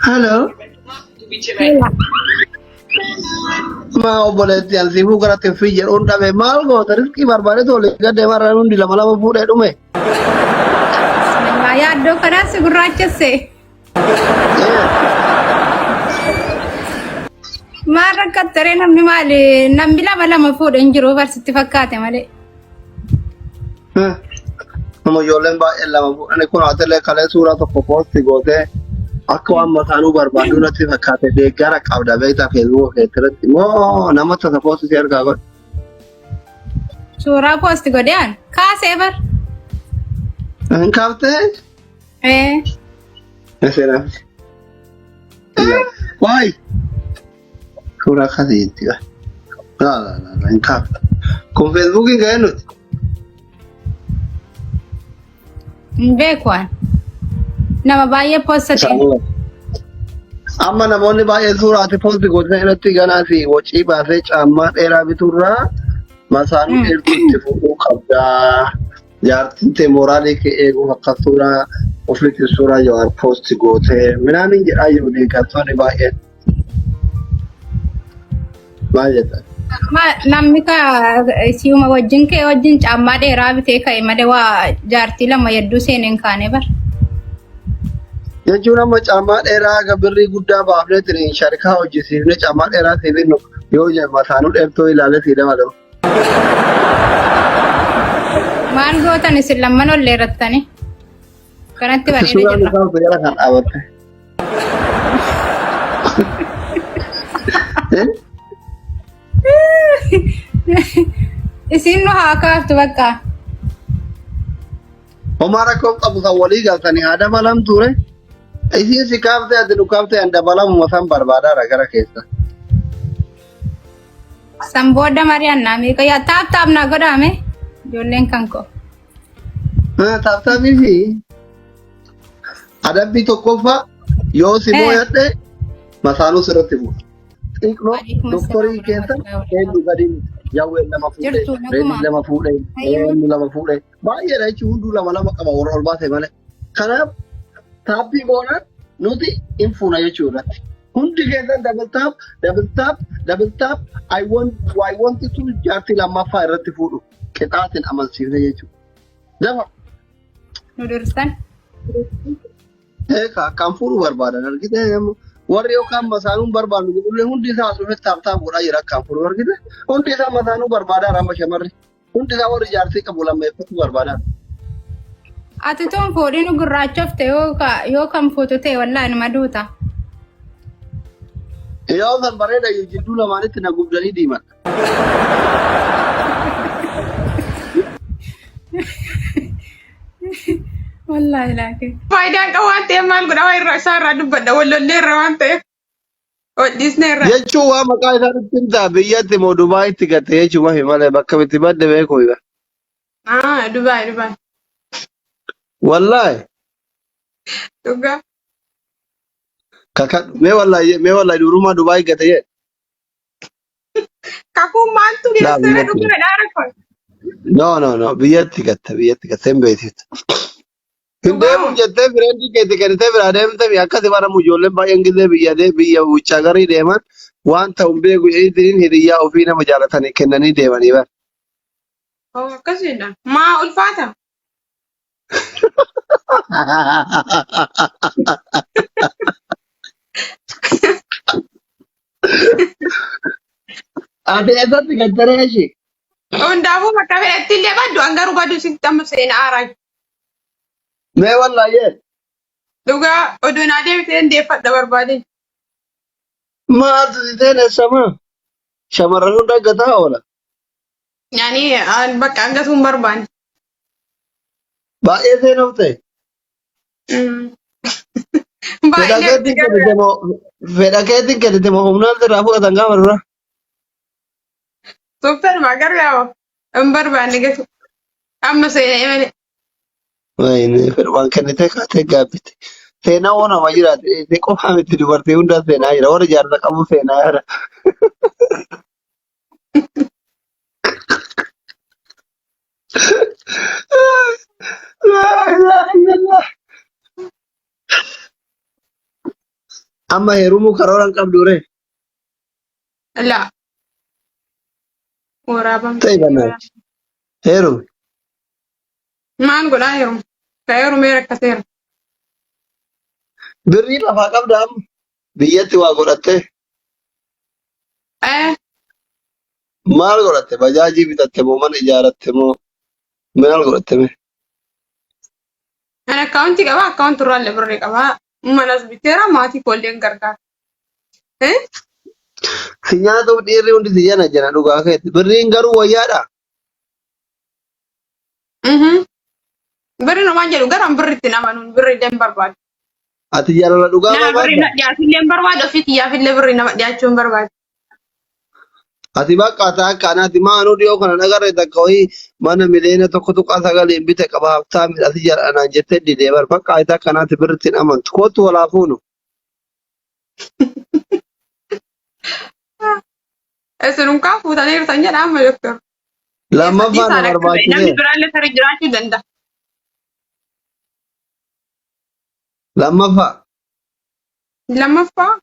Hello. Maa obboleetti an siifuu gara tiffii jedhuun dhabe maal goota riskii barbaade tole gadde marra hundi lama lama fuudhee dhume. Bismillah yaaddoo kanaa si gurraachesse. Maal rakkattaree namni maali namni lama lama fuudhe hin jiru barsitti fakkaate malee. Nama ijoolleen baay'een lama fuudhanii kun atilee kalee suuraa tokko poosti gootee akka waan mataanuu barbaadu natti fakkaate deeggara qabda beektaa feesbuuka keetti irratti moo nama tasa poosti si argaa godhe. Suuraa poosti godhe an kaasee bar. Hin kaaftee? Ee. Seenaa. Waay! Suuraa akkasii jetti. Laa laa laa hin kaafne. Kun feesbuukiin ga'ee nuti. Hin beeku an. Nama baay'ee poostate. Isaanuma. Amma namoonni baay'een suuraa ati poosti gootee irratti ganaa fi wocii baasee caammaa dheeraa bituurraa masaanuu dheertuu itti fuudhuu qabdaa. Jaartiin tee mooraalii kee eeguuf akka suuraa ofiitti suuraa Jawaar poosti gootee minaamin jedhaa jiru deeggartoonni baay'een. Maal jettan? Namni ka si'uma wajjin kee wajjin caammaa dheeraa bitee ka'e malee waa jaartii lama hedduu seenee hin kaane bar. Jechuun amma caammaa dheeraa haga birrii guddaa baafnee tiriin sharikaa hojjisiifnee caammaa dheeraa sii binnu yoo jennu mataanuu dheertuu ilaalee sii dabalamu. Maal gootan isin lamman ol dheerattani? Kanatti bareeda Suuraan jirra. isaa osoo jala kan dhaabatte. Isin nu haa kaaftu bakka. Homaa rakkoo qabu kan walii galtanii haa dabalamtu re. Isiin si kaaftee ati nu kaaftee an dabalamuma san barbaadaara gara keessa. San booda mari'annaa meeqa yaa taap taap naa godhaame ijoolleen kan koo. Taaptaapii fi adabbii tokkoffaa yoo si mooyadhe masaanuu sirratti fuudha. Xiqqoo Waalaikum doktorii assalaam keessa warahmatullahi eenyu gadi jawween lama fuudhee Jirtu naguma. reediin lama fuudhee eenyu lama fuudhee baay'eedha jechuun hunduu lama lama qaba warra ol baase malee. Kanaaf taappii goonaan nuti hin fuuna jechuu irratti. Hundi keessan double tap, double tap, double tap. I want to jaartii lammaffaa irratti fuudhu. Qixaatiin amansiifne jechuudha. Dafa Nu dursan. eeka akkaan fuudhuu barbaadan argite warri yookaan masaanuun barbaadu jedhullee hundi isaa as dhufee taap taap godhaa jira akkaan fuudhu argite. Hundi isaa masaanuu barbaadaa amma shamarri. Hundi isaa warri jaartii qabu lammeeffachuu barbaadaa. Ati tun fuudhinu gurraachofte yoo kan fuutu ta'e wallaahi numa duuta. Yoo kan bareeda jidduu lamaanitti na gubdanii diiman. Wallaahi laakiin. Faayidaan qabu waan ta'eef maal godha waa irraa isaa irraa dubbadha wal lollee irra waan ta'eef wal dhiisnee irra. Jechuun waa maqaa isaa nutti himtaa biyyatti moo Dubaayitti gatte jechuun mafi malee bakka itti badde beeku hiba. Ah, Dubaay Dubaay. Wallaahi Dhugaa. kakadhu mee wallaahi mee wallaahi dubrummaa Dubaay gatte jedhe. Kakuun maaltu Laa geessee biyyatti dhugaa gatte. dha rakkoon. No no no biyyatti gatte biyyatti gatte hin beeksiftu. Hin Dhugaa deemu moo? jettee fireendii keetti kennitee biraa deemte fi akkasi baramu ijoolleen baay'een gizee biyya dee biyya wuccaa garii deeman waan ta'u hin beeku jedhanii hiriyyaa ofii nama jaalatanii kennanii deemanii bara. Oh, akkasiidha. Maa ulfaata? Ati eessatti galtaree ishee? Hundaafuu bakka fedhetti illee baddu an garuu baduu sitti amma seenaa haaraa. Mee wallaayyee Dhugaa oduu naa deebitee hin deeffadha barbaade. maaltu si seenessamaa? Shamarran hunda gataa oola. Yaani an bakka hangasuu hin barbaanne. Baay'ee seenofte. Fedha Baay'ee keetiin kennite moo fedha keetiin kennite moo humnaan sirraa fudhatan gaafa dura? Super garuu yaa hin barbaanne gatu. Amma seenee malee. Wayne fedhumaan kennitee kaatee gaabbite. Seenaa hoo nama jiraate ishee qofaa miti dubartii hunda seenaa jira warri jaarsa qabu seenaa jira. Laa ilaaha illallah. Amma heerumuu karoora hin qabdu ree? Laa. Waraabamte. Ta'e bannaati. Heerumi. Maal godhaa heerumu? Ka heerumee rakkateera. Birrii lafaa qabda amma. Biyyatti waa godhattee. Eh, Maal godhatte? Bajaajii bitatte moo mana ijaaratte moo maal godhatte mee? ani akkaawuntii qaba, akkaawuntii irraallee birrii qaba. Manas biteera, maatii koollee hin gargaara. Eh? Si nyaatuuf dhiirri hundi si jana jana dhugaa keetti. Birriin garuu wayyaadha. Mhm. Birri namaan jedhu gara birri itti amanuun birri illee hin barbaadu. Ati jaalala dhugaa Nama birri barbaadda? na dhiyaatu illee hin barbaadu, ofii kiyyaaf illee birri nama dhiyaachuu hin barbaadu. Ati bakka ati akka anaati maanuu dhiyoo kana nagarre takka wayii mana 1.9 miliyoona bite qaba haftaamidha ati jala jettee didee bar bakka ati akka anaati birritti hin amantu kootu walaa fuunu. Isin unkaa fuutaniirtan jedha amma doktor. Lammaffaa na Dhiisaan akka ta'e namni barbaachisee biraallee tarii jiraachuu danda'a. lammaffaa. Lammaffaa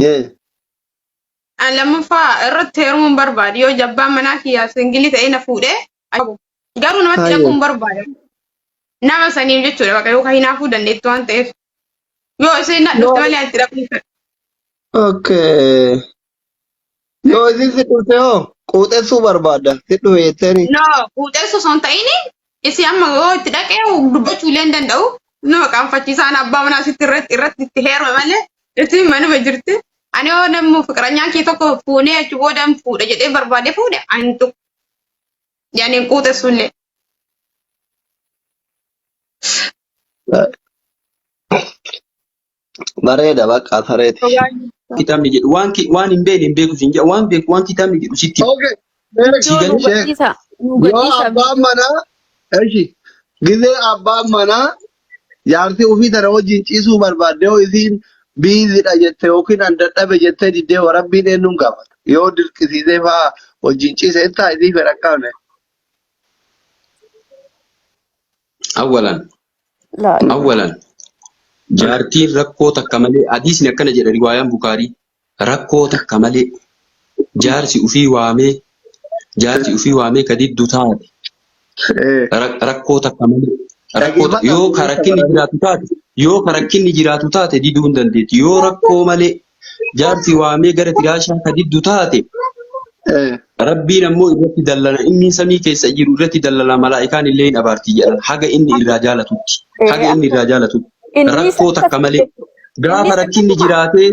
Yee. Ani lammaffaa irratti heerumuun barbaadu yoo jabbaan manaa kiyyaa singilii ta'ee na fuudhee qabu. Garuu namatti Hayyee. dhaquun barbaada. Nama saniif jechuudha bakka yookaan hinaafuu dandeettu waan ta'eef. Yoo isheen na dhufte malee ani itti dhaquu hin fedhu. Okay. Yoo isin si dhufte hoo quuxessuu barbaadda si dhufe jetteeni. No, quuxessuu osoo hin ta'in isii amma yoo itti dhaqee dubbachuu illee hin danda'u. Nama qaanfachiisaan abbaa manaa sitti irratti irratti itti heerume malee itti manuma jirti. Ani yoo namni fiqiranyaan kee tokko fuunee achi booda hin fuudha jedhee barbaade fuudhe ani hin tuqu. Yani hin quuxessu illee. Bareeda bakka sareeti. Kitaabni jedhu waan waan hin beekne hin beeku siin jedha waan beeku waan kitaabni jedhu sitti hima. Okay. Si Yoo nu galee Sheek, gadhiisa. Nu yoo gadhiisa abbaan viidiyoo. manaa, eshi, gizee abbaan manaa jaartii ofii tana wajjin ciisuu barbaadde yoo isiin biizidha jette yookiin an dadhabe jettee diddee warabbiin eenyuun gaafata. Yoo dirqisiisee fa'aa wajjin ciise intaa isii fedha hin qabne. Awwalan Laa awwalan jaartiin rakkoo takka malee hadiisni akkana jedha riwaayaan Bukaarii rakkoo takka malee jaarsi ufii waamee jaarsi ufii waamee ka diddu taate rakkoo takka malee rakkoo Dhaggeeffadhaa yoo ka obboleessa rakkinni baranii. jiraatu taate yoo ka rakkinni jiraatu taate diduu hin dandeetti yoo rakkoo malee jaarsi waamee gara firaashaa ka diddu taate Rabbiin ammoo irratti dallana inni samii keessa jiru irratti dallana malaa'ikaan illee hin abaarti jedhan haga inni irraa jaalatutti haga inni irraa jaalatutti Innis rakkoo takka akkas malee jechuudha. gaafa Innis rakkinni akkasuma. jiraatee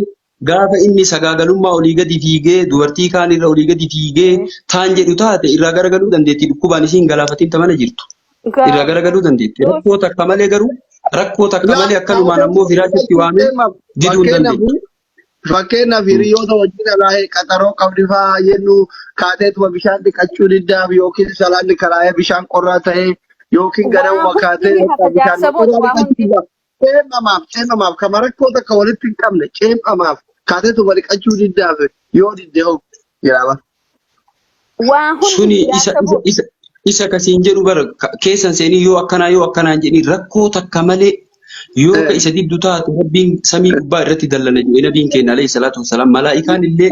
gaafa inni sagaagalummaa olii gadi fiigee dubartii kaan irra olii gadi fiigee taan jedhu taate irraa garagaluu dandeetti dhukkubaan isiin galaafatiin ta mana jirtu irraa garagaluu dandeetti rakkoo takka malee garuu rakkoo takka malee akkanumaan ammoo firaashitti waamee diduu hin dandeettu. Fakkeenyaaf hiriyoota wajjin alaa qaxaroo qabdi fa'aa jennu kaateetuma bishaan dhiqachuu diddaaf yookiin salaanni karaa'ee bishaan qorraa ta'ee yookiin Waa ganamuma hundi kaatee ni hafa bishaan jaarsa booda qorraa waa hundi. dhiqachuudhaaf ceem'amaaf ceem'amaaf kama rakkoo takka walitti hin qabne ceem'amaaf kaateetuma dhiqachuu diddaaf yoo didde hoo jedhama. Waa hundi Suni isa jaarsa isa booda. isa isa kasiin jedhu bara keessan seenii yoo akkanaa yoo akkanaan jedhii rakkoo takka malee yoo ka isa diddu taate rabbiin samii gubbaa irratti dallana jedhe nabiin keenya alayhi salaatu wassalaam malaa'ikaan illee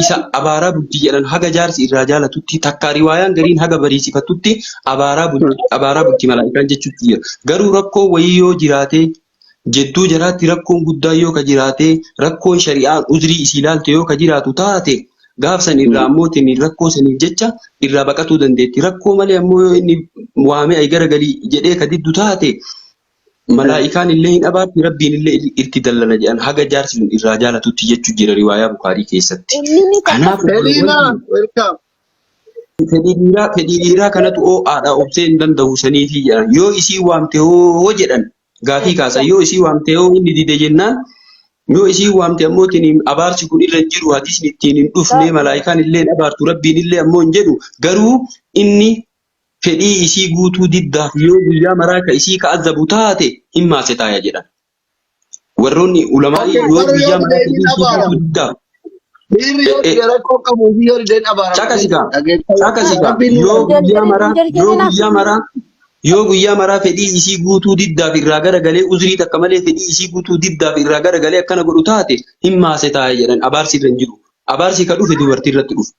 isa abaaraa bulti jedhan haga jaarsi irraa jaalatutti takka riwaayaan gariin haga bariisifattutti abaaraa bulti abaaraa bulti malaa'ikaan jechuutti jira garuu rakkoo wayii yoo jiraatee Jedduu jaraatti rakkoon guddaan yoo ka jiraatee, rakkoon shari'aan uzrii isii laalte yoo ka jiraatu taate, gaaf san irraa ammoo tini rakkoo saniif jecha irraa baqatuu dandeetti. Rakkoo malee ammoo yoo inni waamee ay garagali jedhee ka diddu taate, malaa'ikaan illee hin abaarti, Rabbiin illee itti dallana jedhan haga jaarsi sun irraa jaalatutti jechu jira riwaayaa Bukaarii keessatti. Inninis Kanaaf akkasuma. Heliinaa obboleewwan welcome. Fedhii dhiiraa fedhii dhiiraa kanatu oo'aadha obsee hin danda'u saniifi jedhan. Yoo isii waamte hoo jedhan gaafii kaasan. Yoo isii waamte hoo inni dide jennaan yoo isii waamte ammoo ittiin abaarsi kun irra hin jiru hadiisni ittiin hin dhufne malaayikaan illee hin abaartu rabbiin illee ammoo hin jedhu garuu inni fedhii isii guutuu diddaaf yoo guyyaa maraa ka isii ka azabu taate hin maase taaya jedhan. Warroonni ulamaa'ii Okay, yoo garuu yoo guyyaa dide maraa inni fedhii isii guutuu abaarama. diddaaf Dhiirri yoo dide rakkoo qabu ofii yoo dide hin abaarama. Caqasi kaa. Dhageeffadhu. Caqasi kaa. Rabbiin ni Yoo arga. guyyaa maraa yoo Jarjarina. guyyaa maraa Yoo guyyaa maraa fedhii isii guutuu diddaaf irraa garagalee uzrii takka malee fedhii isii guutuu diddaaf irraa garagalee akkana godhu taate hin maase taa'e jedhan abaarsi irra hin jiru. Abaarsi ka dhufe dubartii irratti dhufe.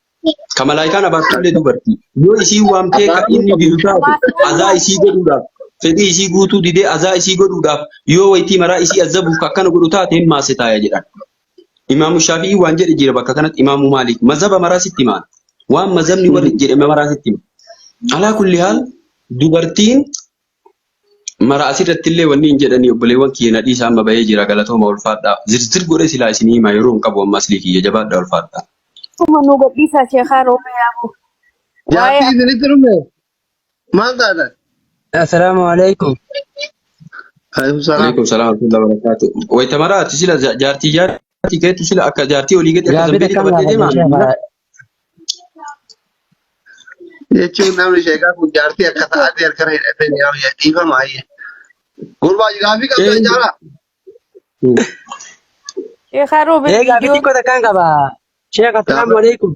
Ka malaayikaan abaartullee dubartii. Yoo isii waamtee ka inni didu taate azaa isii godhuudhaaf fedhii isii guutuu didee azaa isii godhuudhaaf yoo waytii maraa isii azzabuuf ka akkana godhu taate hin maase taa'e jedhan. Imaamu Shaafi'ii waan jedhe jira bakka kanatti Imaamu Maalik mazhaba maraa sitti himaan. Waan mazhabni warri jedhame maraa sitti hima. Alaa kulli haal dubartiin mara asirratti illee wanni hin jedhanii obboleewwan kiyya na dhiisa amma bahee jira galatooma ulfaadhaa. Zirzir godhee silaa isinii hima yeroo hin qabu amma aslii kiyya jabaadhaa ulfaadhaa. Akkuma nu gadhiisaa sheekaa roobee yaaboo. Waa'ee Jaartii isinitti dhufe maal taatan? Assalaamu alaikum. Alaikum salaam. Alaikum salaam wa rahmatullahi wa barakatuh. Wayita maraa ati sila jaartii jaartii keetu sila akka jaartii olii gadi akka Gaafii zambiilii takka qabattee gaafadha deemaa. sheekha. Jechuun namni sheekaa kun jaartii akka sa'aatii harkana hidhatee ni yaa'u dhiifama hayyee. Gurbaa gaafii qabda Eenyu? jaalaa? Sheekaa roobee Ee gaafii viidiyoo xiqqoo takkaan qaba. Sheekh assalaamu Gaafadhu. alaikum.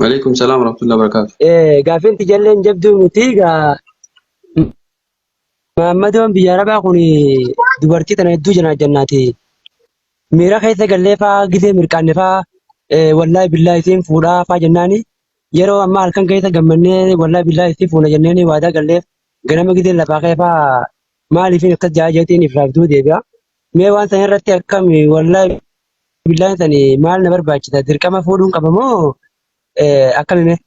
Alaikum salaam wa rahmatullahi wa barakatuh. Ee gaafiin tijalleen jabduu miti gaa Maammadoon biyya Arabaa kun dubartii tana hedduu janaa jannaati. Miira keessa gallee faa gisee mirqaanne faa wallaahi billaahi isiin fuudhaa faa jennaani yeroo ammaa halkan keessa gammannee wallaahi billaahi isii fuuna jenneeni waadaa galleef ganama gisee lafaa kee faa maaliifin akkas jaa jeetiin ifraaf duu deebi'a. Mee waan san irratti akkami wallaahi billaahi sani maal na barbaachisa dirqama fuudhuun qaba moo akkami mee?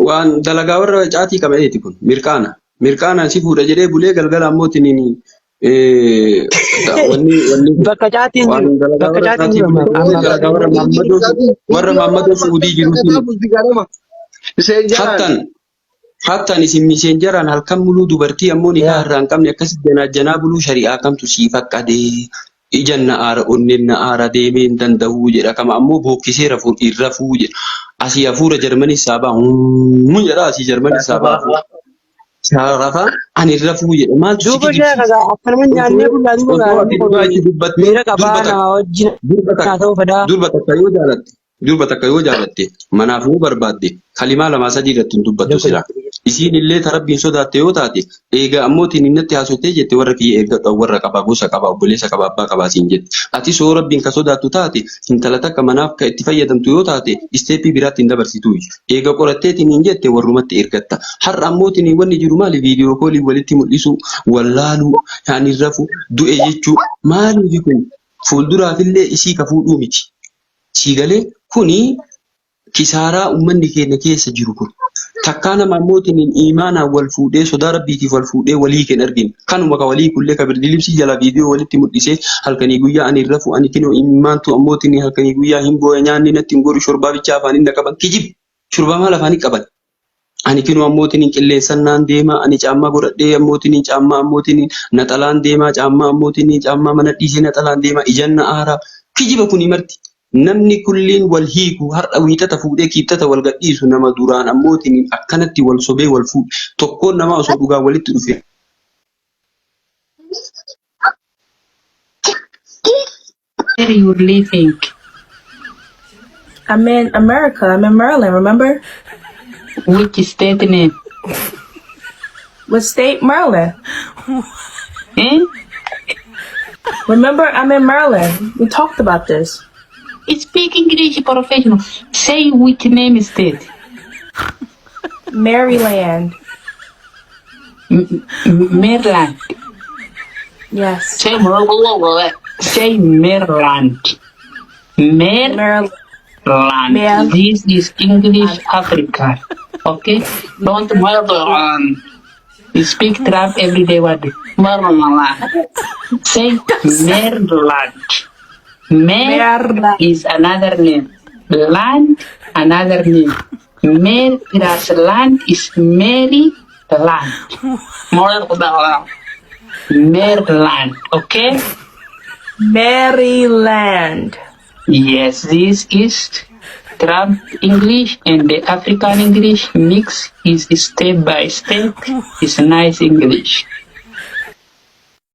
Waan dalagaa warra caatii qabateeti kun mirqaana. Mirqaanaan si fuudha jedhee bulee galgala ammoo tiniin wanni wanni Bakka caatiin waan jiru dalagaa bakka warra caatiin caatii jiru bulee amma amma dalagaa warra maammadoo warra maammadoo suudii jiruutiin hattan hattan isin miseenjaraan halkan muluu dubartii ammoo nikaa yaa irraa hin qabne akkasi janaa janaa buluu shari'aa kamtu sii faqqadee ijan na aara onneen na aara deemee hin danda'uu jedha kama ammoo bookkisee rafuu hin rafuu jedha asii hafuura jarmanii saabaa huun jedha asii jarmanii saabaa hafuura rafa ani hin rafuu jedha maaltu si Duuba sheekha kijibsiisa gaa akkanuma nyaannee osoo bullaa duuba gaa osoo namni ati kun dhugaa itti dubbattee miira qabaa durba takka nama wajjin durba haa takka ta'uu fedhaa. durba takka yoo jaalatte Durba takka yoo jaalatte manaaf yoo barbaadde kalimaa lamaa sadii irratti hin dubbattu silaa. Isiin illee ta Rabbiin sodaatte yoo taate eega ammoo tiniin natti haasoftee jette warra kiyya eeggadhu an warra qaba gosa qaba obboleessa qaba abbaa qabaa siin jette. Atis yoo Rabbiin ka sodaattu taate intala takka manaaf ka itti fayyadamtu yoo taate isteeppii biraatti hin dabarsituuyyu. Eega qorattee tiniin jette warrumatti ergatta. Har'a ammoo tiniin wanni jiru maali viidiyoo kooliin walitti mul'isuu, wallaaluu, ani hin rafu, du'e jechuu maaliifi kun fuulduraafillee isii ka fuudhuu miti. Sii galee kuni kisaaraa ummanni keenya keessa jiru kun. Takkaa nama ammootiin iimaanaan wal fuudhee sodaa rabbiitiif wal fuudhee walii hin argine. Kanuma ka walii kullee ka birdilibsii jala viidiyoo walitti mul'isee halkanii guyyaa ani hin rafu ani kinoo imimmaantu ammootiin halkanii guyyaa hin booya nyaanni natti hin goru shorbaa bichaa afaaniin na qaban kijib shorbaa maal afaanii qaban. Ani kinoo ammootiin qilleensan naan deema ani caammaa godhadhee ammootiin caammaa ammootiin naxalaan deema caammaa ammootiin caammaa mana dhiisee naxalaan deema ijan na aara kijiba kuni marti namni kulliin wal hiiku har'a wiixata fuudhee kiibxata wal gadhiisu nama duraan ammootiin akkanatti wal sobee wal fuudhe tokkoon namaa osoo dhugaa walitti dhufe Where you living? I'm in America. I'm in Maryland, remember? Which state name? What state? Maryland. Eh? Remember, I'm in Maryland. We talked about this. Speak English professional. Say which name state. Maryland. Maryland. Yes. Say Say Maryland. Maryland. Maryland. Maryland. This is English Africa. Okay? Don't Maryland. You speak trap every day. What? Maryland. Say Maryland. Mer Maryland. is another name. Land, another name. Mer plus land is Maryland. Maryland. Maryland. Okay? Maryland. Yes, this is Trump English and the African English mix is step by step. It's nice English.